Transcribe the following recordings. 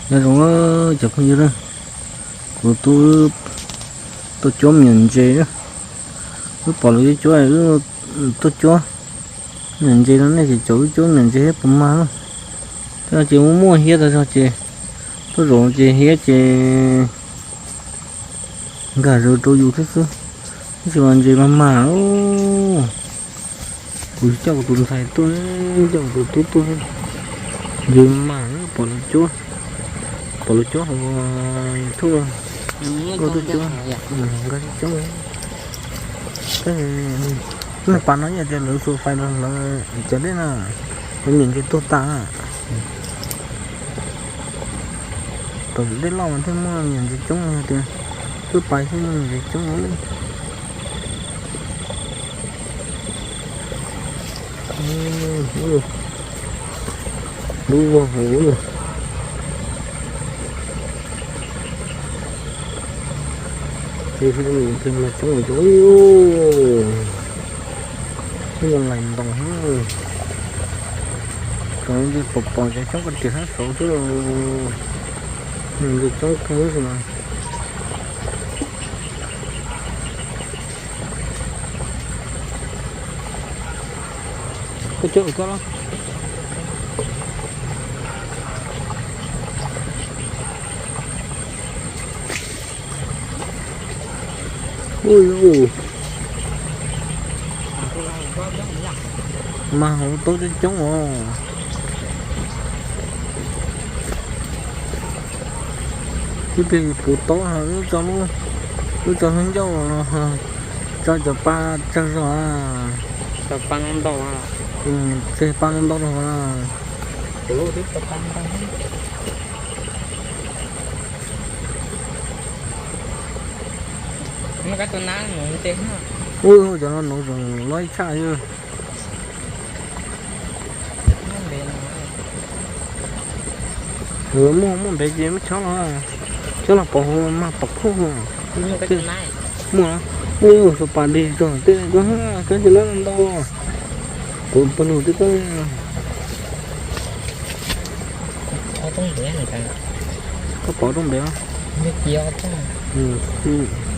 Nyob zoo cov phooj ywg na, kuv tuaj cuab me nyuam ntses na. Wb pom lawv cuab cuab, wb tuaj cuab. Me nyuam ntses no nej ces caum wb cuab me nyuam ntses thiab puas mag na. Tej no ces muaj muaj hiab tag zog ces tuaj zaum ces hiab ces nkag zaws rau yus thiab xwb. Tab sis mas ntses mas mag. Kuv coj kuv tus ntxhais tuaj, coj kuv tus tub tuaj, ntses mag, pom lawv cuab, pom lawv cuab hauv YouTube, nkag tuaj cuab, nkag tuaj cuab. Tej pas no yog tias lawv xuas fais los lawv cov dej na, lawv me nyuam ntses tuag tas. Tom dej loj mas thiaj muaj me nyuam ntses coob, yog tias lub pas thiaj muaj me nyuam ntses coob. Lub vog hauv. Ntses mas coob coob, ntses mas lais ntoo. Cov ntses pom pom cov xyoob ko tias sab saud xwb, ntses coob kawg xwb mas. Koj cuab lus koj los. Ui, mas hauv taub coob coob os. Ib pliag puv taub, wb tso hlub ncauj, tso cov pa tsawg zog. Tseg pa ntau ntau rau hauv na. Ub, cov no nuv zoo loj ib tshaj. Muaj muaj ntev ces muab chob los, chob los pov hauv mas pom khuj. Muaj, ub, xuas pas dig zog tej, chob ces loj ntau. Kuv pawg lug twb koj. Koj pov rooj ntev.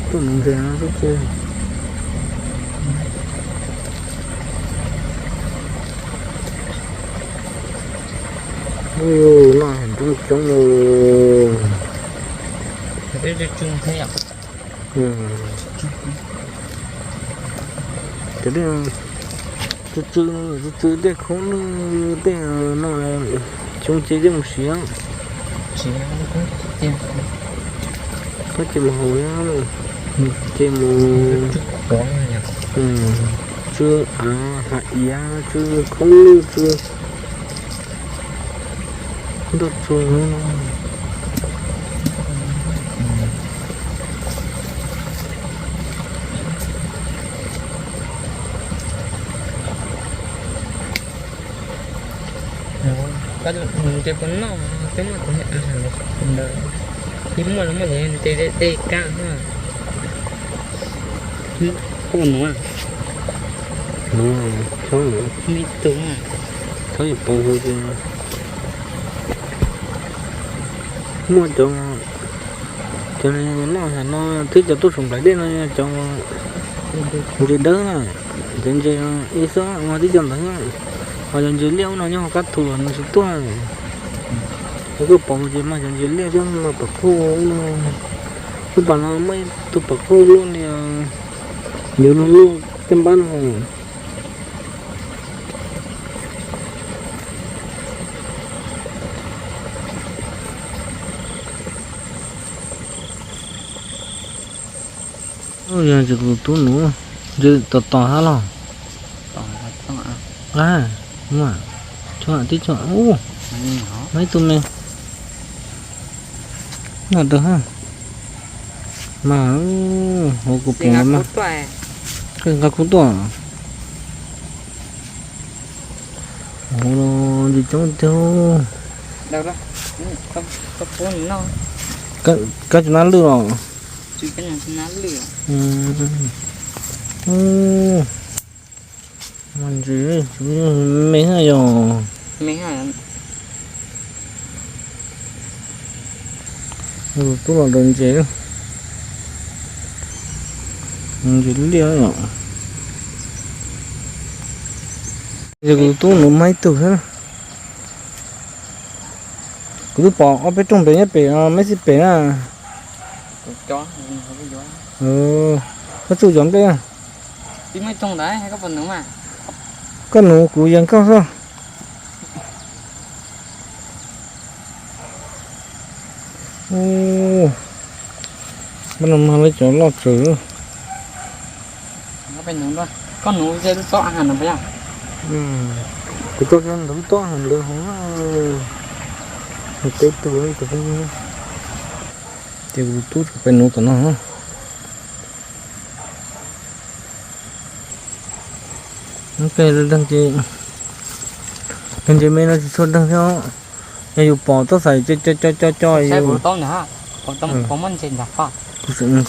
Tuaj nuv ntses no xwb ces. Noj heev coob coob. Cov dej tsw tsw, tsw tsw tej khoob lwj tej no, xyoo ces coj mus siav. Koj ces mus haus, ces mus tsw av, hav iav, tsw khoob lwj, tsw ntuj tsw. Ces puas noj, twb muaj tus ntawd, twb muaj los muaj ces ntes dej kaj. Koj nuv, nuv, chob nuv, chob yuav pov hauv ces muaj cov, cov noj tam no twb cov tuaj saum nplaim dej no yog cov ntses dawb na, cov ntses ib xwb mas twb cov ntawd. Ho cov ntses liaj ub no nyob hauv qab thu los nws tsis tuaj. Koj pov ces mas cov ntses liaj thiab mas pom khuj no. Lub pas no muaj ib tug pom khuj luaj li, yuav luag luaj tej npab no. Yog ntses kuv tub nuv, ntses tom tom hab los. Tib tug me, noj dawb hab, mas hauv kuv pum mas nqa kub tuaj. Hauv no ntses coob tiag. Kab tsis nab lwj los? Ntses me hab yog. Tus tub los daws ntses, ntses liaj os. Ces kuv tus tub nuv mas ib tug xwb. Kuv twb pom ob peb rooj npem nyob pem, meb xij pem na. Koj txuj cov nplej na. Koj nuv kuv yees koj xwb. Ub, no mas lawv cov loj tsawv. Koj nuv ze lub txob a has no puas yog? Kuv tau xyov ntawm lub txob a has ntawd hov, peb tug tus peb, ces kuv tub peb nuv tom no. Ntses me no tsis tshua deeg thiab, yog yus pom txob xaiv co co co co yus. Kuv saib no,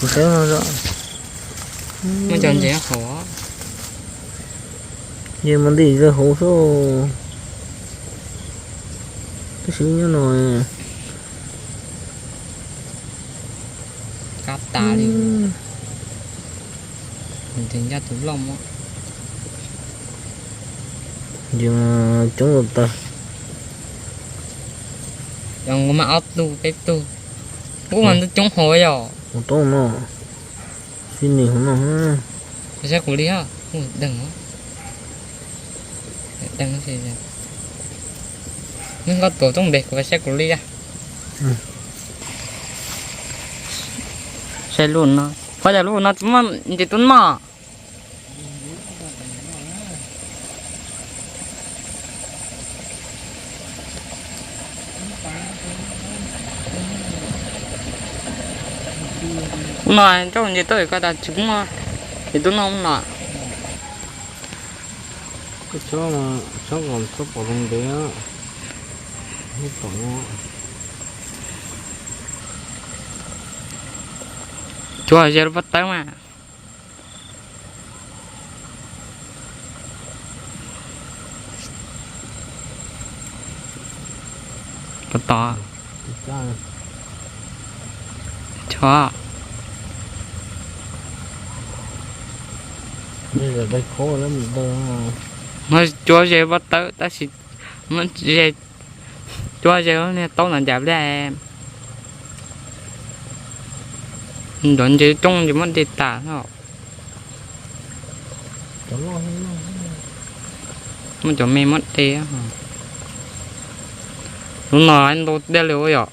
ces mas ntim zaws hauv xwb. Tab sis nyob no kab tas li, ncaj tus loj mas. Ces coob los tag. Yog mas ob tug peb tug, ub mas ntub coob hauv yom. Mus toob no, xib nis hauv no. Kuv saib kuv li, deeg, deeg, neb nkoj tuav toob npe kuv saib kuv li. Saib lub no, qhov yog lub no tsis muaj ntses tuaj noj. Ub no ncauj ntses tuaj ko tas tsis muaj, ces tuaj noj ub no. Koj chob, chob kom txhob pom zoo ntev. Cuav ze lub pob tawb mas. Tos tos. Chob. Muab cuab ze pob tawb tab sis muab ze, cuab ze lub niag taub ntawd ncav pliaj. Ntov ntses coob ces muab de tas no. Muab cov me muab de. Lub no ntau dej li ua yom.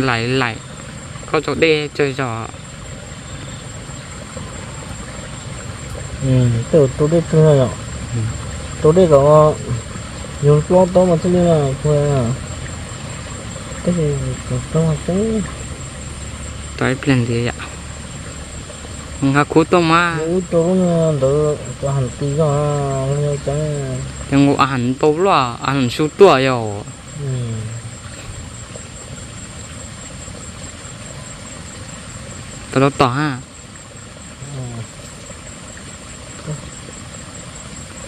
Laim laim, koj tsaus dej tsawg zog. Tej zaum tsaus dej tsawg zog yom. Tsaus dej kom yus ploj taub mas thiaj li, tab sis tsaus tau tseeb. Tau ib pliag ntiav yom. Nqa khub tuaj mas. Ib tug lub ntawd cov heem ti zog, ces nkaus a heem ntau luaj, a heem su tuaj yom. Tau los tom ha.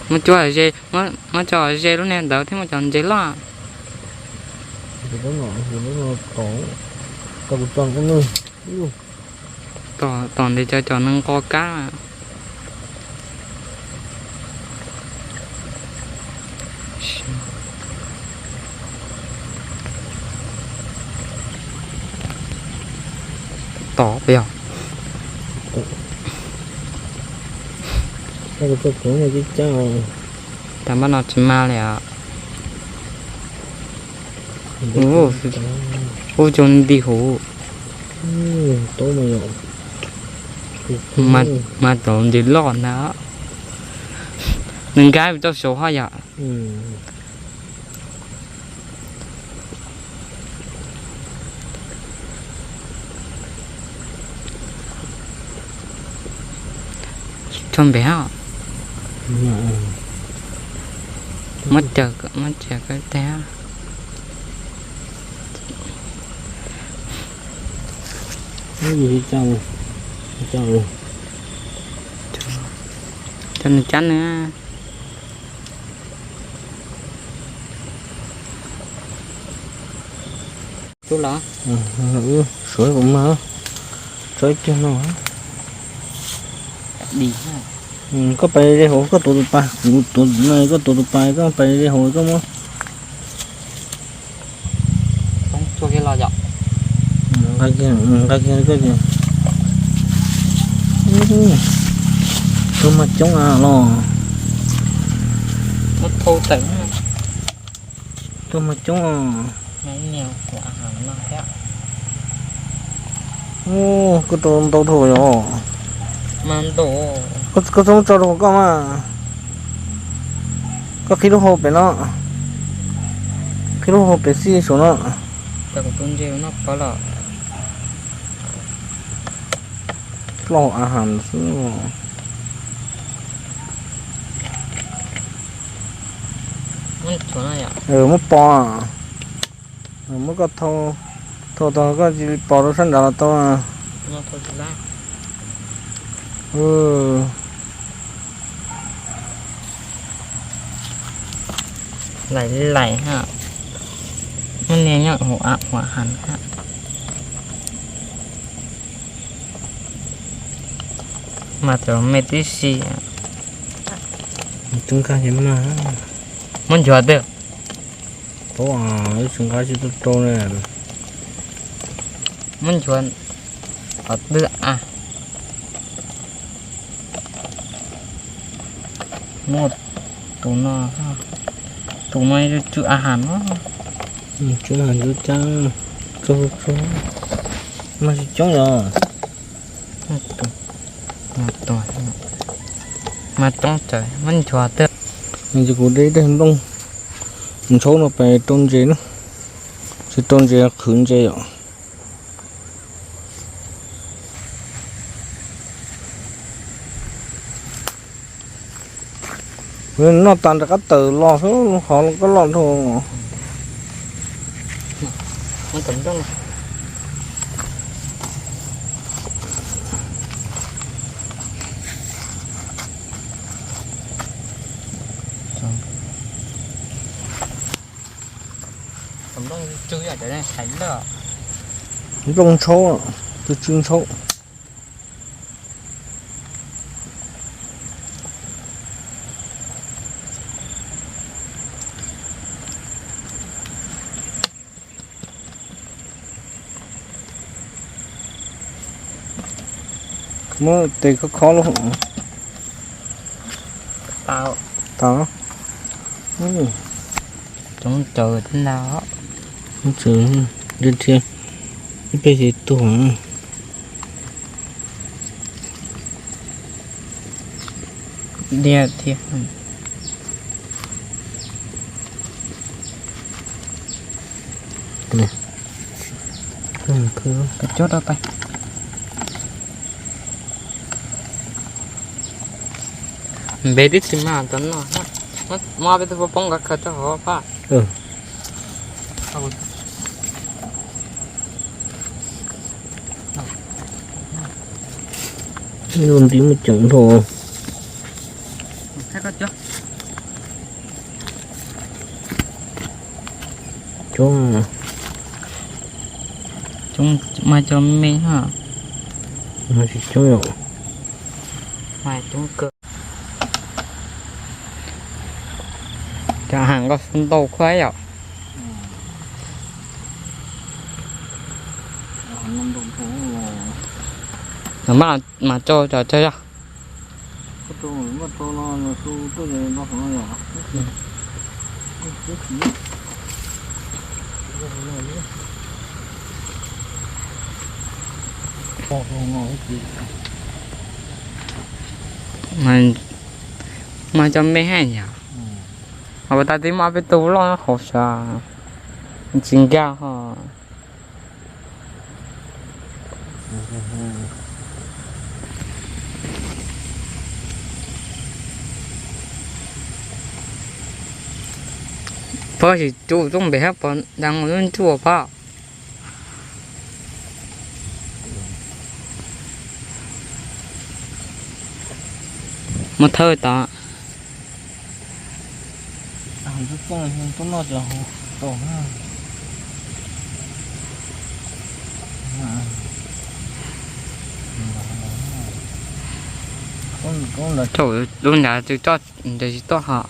Muab cov ze, muab cov ze lub niag ntawd thiab muab cov ntses loj. Tom ntes cov, cov neeg nqo kab. Tom yog. Tas npaj no tsis mag li os. Ub, cov nti huv. Mas tau ntses loj ntag. Nws nkag tau saud hoj yom. Tso npe hab. Muab caws, muab caws koj teg. Cov nws cab nws. Cov nws cab nws. Suav kuv mag, tso ib pliag no. Koj pais ze hauv koj tuav tus pas, kuv tuav tus no, koj tuav tus pas, koj pais ze hauv koj muab. Nqa kiag koj ces. Tuag mag coob a los. Tuag mag coob. Koj tau ntau dhau yom. Koj txhob tso rau koj mas. Koj qhib lub hau pem no. Qhib lub hau pem xij saum no. Ploj a has xwb. Muab pos, muab koj thau, thau tau koj cia li pos rau sab nrad los tau. Laim laim ha. Muab niag nyob hauv av hauv av heev ha. Mas cov me tib si. Tub nqaij ces mag. Muab nchuav twg? Tau, ib tug nqaij tsis tau rau ne. Muab nchuav qhov twg a? Muab tus no, tus no tsw a has no. Tsw a has ntsuav cab, mag tsis coob yom. Mag coob tawm muab nchuav twg. Ces kuv de ib daig nplooj ntshauv no pais rau ntses na, tsis rau ntses qhwv ntses yom. Noj tas rov qab tawm los xwb, qhov koj loj dhau. Nplooj ntshauv, tus tsw ntshauv. Muab tes khov khov lauj. Tau. Tau. Coob caw na. Tseem dhia dhia, ib pliag ces tuag. Dhia dhia. Coj rau pais. Npe tib si mas cov no. Muab peb tug poob nqa khaws rau hauv pab. Nti mus ceem dhau. Coob, mas cov me ha. Mas tsis coob yom. Mas coob kawg. Cov heev nkaus ntau khuab yom. Mas, mas tso cov tso yog. Mas cov me haj yam. Ho tas tib muaj peb tug loj hauv sav, tsis nkag ho. Pog sis cu tub npe hab pog ntawd lub ntsuag pog. Muab thawb tod. Tub noj cov hauv tau na. Lub nrad tsis tuaj, nrad tsis tuaj hos.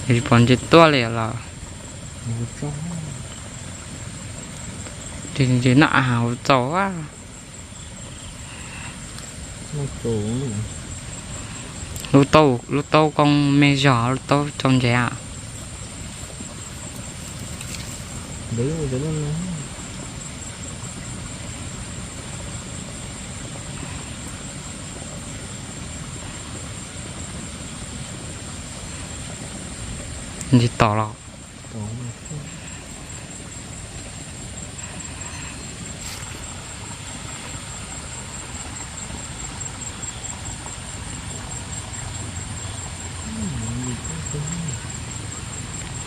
Tsis pom ntsej tuaj li los. Ntsej noj hauv txaus. Lub taub, lub taub koob me zog, lub taub tsaus ntsev. Ntsis tom los.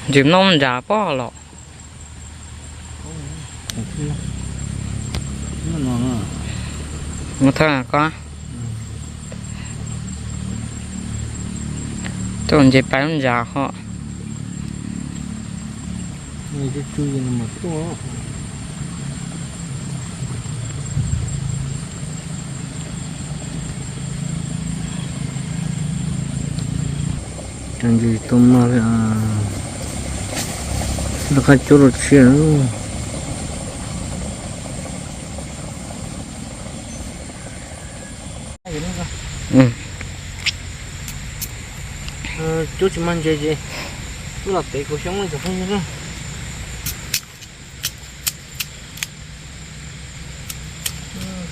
Ntsis noj ntsa pob los. Mus thawj ko. Tuaj ntses pais lub ntsa ho. Ntses tau mag li, lawv qab cub rau tshiab. Cub tsis mag ntses ces wb los tev kaus xyoob cov phooj ywg na.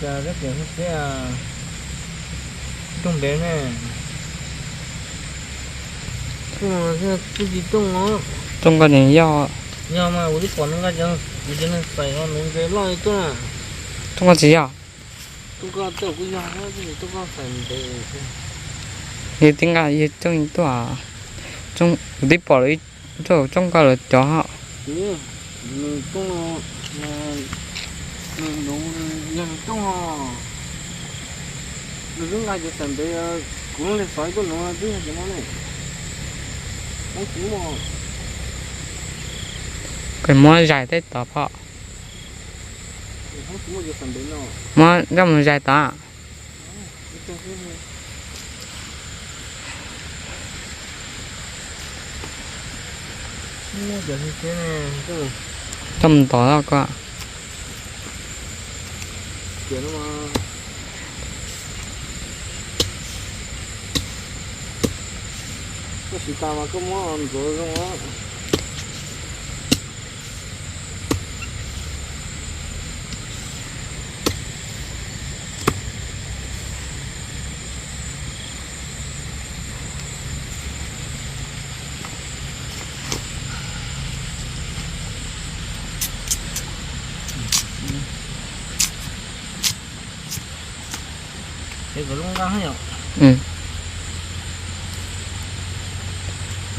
Cas kab tias hu xeb tooj ntev ne. Tooj no twb tsis tooj os. Tooj koj tsis yog. Yog mas kuv twb pom nws nqa cov, kuv cov neeg xais no nws nqes loj li tuaj na. Tooj koj tsis yog. Tooj koj tej kuj yog, tooj koj xais ntev. Yog twb nqa yog tooj tuaj, kuv twb pom lawv ib tsooj koj lawv cov. Nws tooj, nws, yog nws tooj os. Nws twb nqa cov xais ntev, kuv lub li xov tuaj nuv twb yog cov no ne. Koj muab zais tej tod phom. Muab coj mus zais tod. Coj mus tod koj. Koj siv tas mas koj muab ntxuav zoo.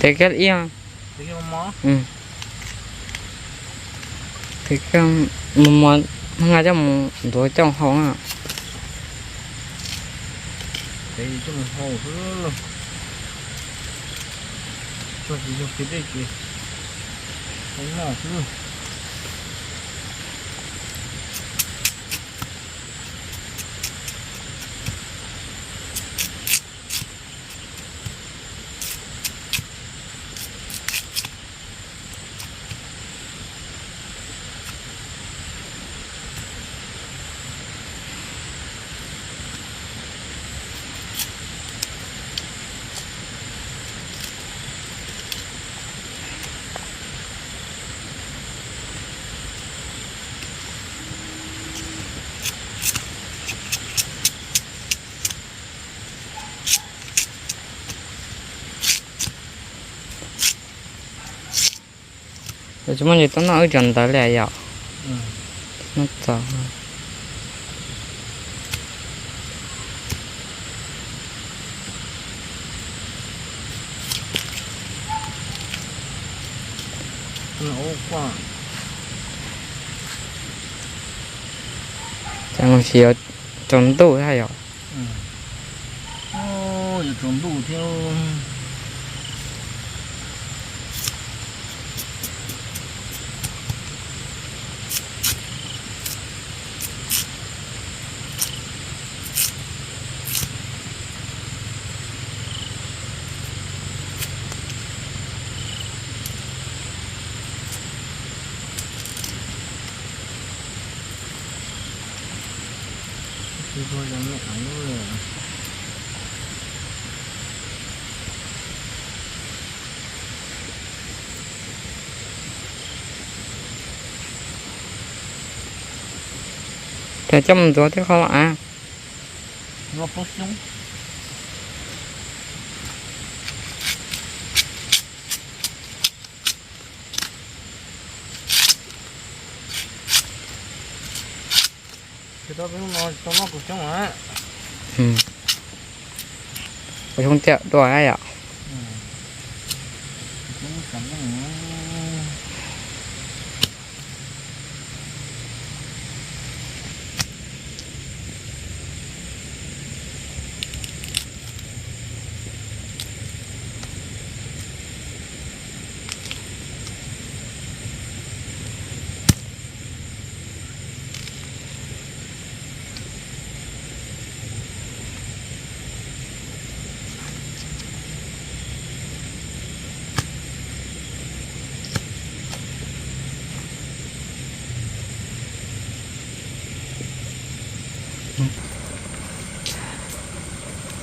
Tes kab ib, tes kab mos mos, nqa coj mus ntxuav coj haus na. Tes coj mus haus xwb, tsis yog pib dej ces noj xwb. Tsis muaj ntsis tuaj noj wb cov ntawd li yom. Noj txog. Ces mus sim yuav tsaus ntuj thiab yom. Yuav tsaus ntuj thiab. Ces coj mus ntxuav thiab qhov av. Kaus xyoob tiag dua yom.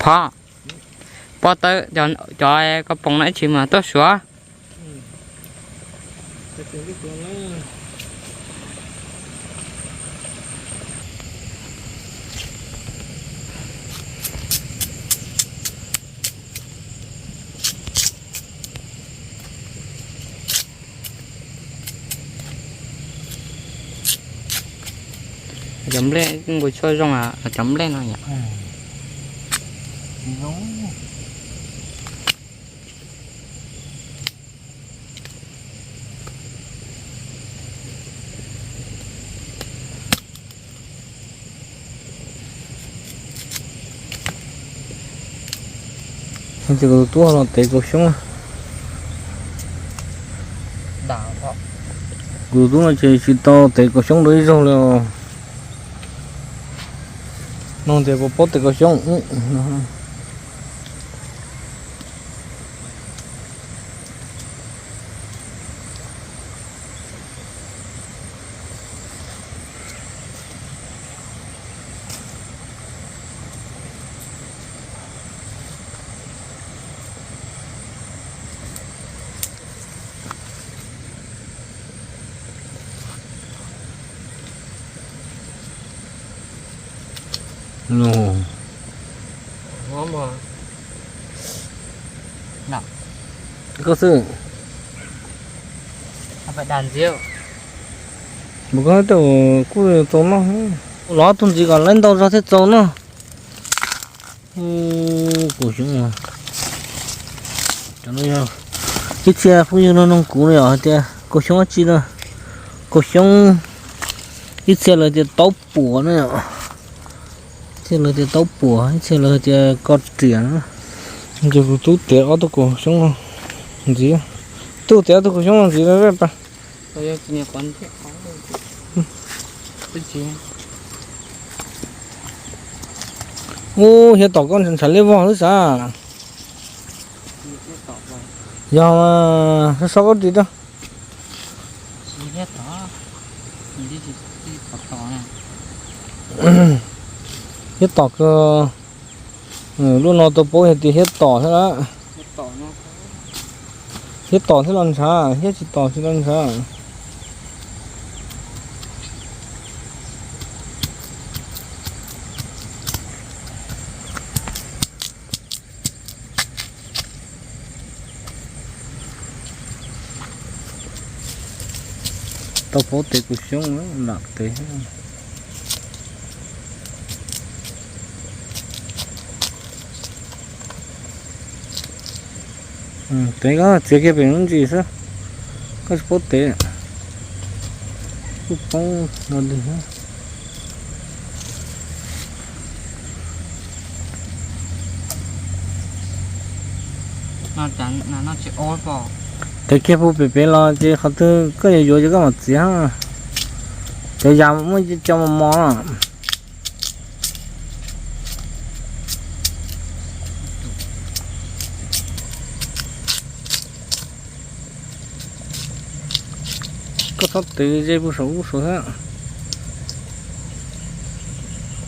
Phov, pob tawb cov ko poom no ib tsis mas tuaj suav. Cov nplej nqus tshuaj zoo, cov nplej no yom. Ces kuv tus tub los tev kaus xyoob. Kuv tus tub no ces tsis tau tev kaus xyoob dua ib zaug li os. No tias puas paub tev kaus xyoob. Koj xwb. Mus koj tus kuj txaus noj. Los tus ntxiv kom lawv ntau zog thiaj txaus noj. Kaus xyoob, ib txhia phooj ywg no nug kuv yom hais tias kaus xyoob dab tsi no. Kaus xyoob, ib txhia lawv tias taub puam na, ib txhia lawv tias taub puam, ib txhia lawv tias ko riam na. Ces kuv tub tev ob tug kaus xyoob no ntxiv, tub tev ob tug kaus xyoob no ntxiv a pa. Ub, hiav tom koj ntshav liab vog xwb sav. Yog, so so koj ris rau. Hiav tom koj, lub no tau paub hais tias hiav tom thiab lawm. Hiav tom thiab los ntshav, hiav tsis tom tsis los ntshav. Tau paub tev kaus xyoob, lam tev. Tev koj txiav kiag pem lub ntsis xwb, koj tsis paub tev, kuj paub no li. Tev kiag puag pem pem los ces qhov twg koj yuav yuav ces koj mam txiav. Cov yas muaj cov mos mos. Koj txhob tev ze puag saum ub saud thiab.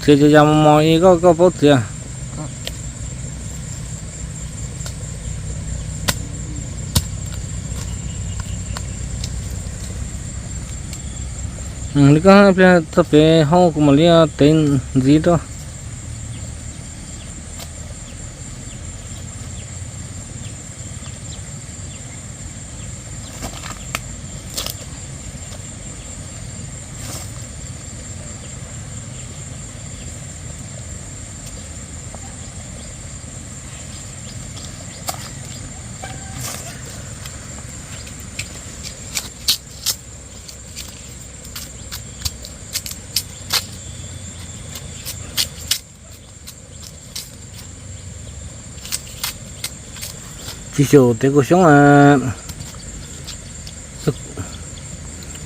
Txiav cov yas mos mos i koj, koj paub txiav. Li koj pliag txog pem hauv kuv mam li tev ntxiv rau. Tsis xyaum tev kaus xyoob.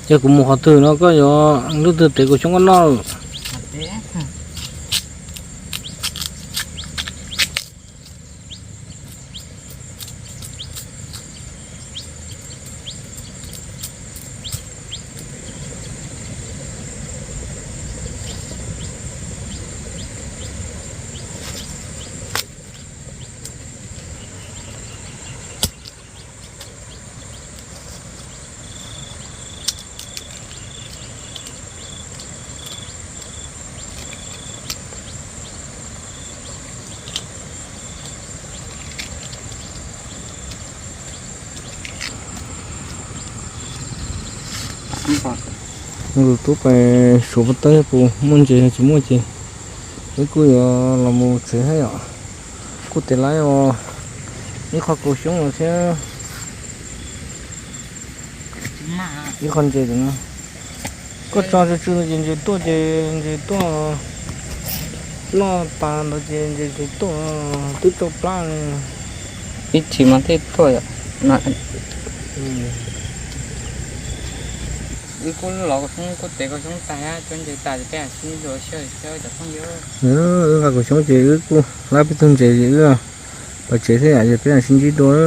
Yog kuv mus qhov twg no koj yuav lub twg tev kaus xyoob koj noj lawm? Tus tub pais suav pov tawb puas muaj ntses, tsis muaj ces wb kuj yuav los mus tsev thiab yom. Kuj tev lawm os, ib qho kaus xyoob los thiab ib qho ntses no. Koj tso tsw tsw no ces ntses tuaj ces ntses tuaj loj tas ntawd ces ntses tsis tuaj, twb tsau plab li. Ib chim mas thiaj tuaj yom. Wb kuj los kaus xyoob, kuj tev kaus xyoob tag, cov ntses tas ces peb sib ntsib dua xwb cov phooj ywg. Wb nqa kaus xyoob ces wb kuj hlab peb tug ntses ces wb pais tsev thiab yom, ces peb sib ntsib dua.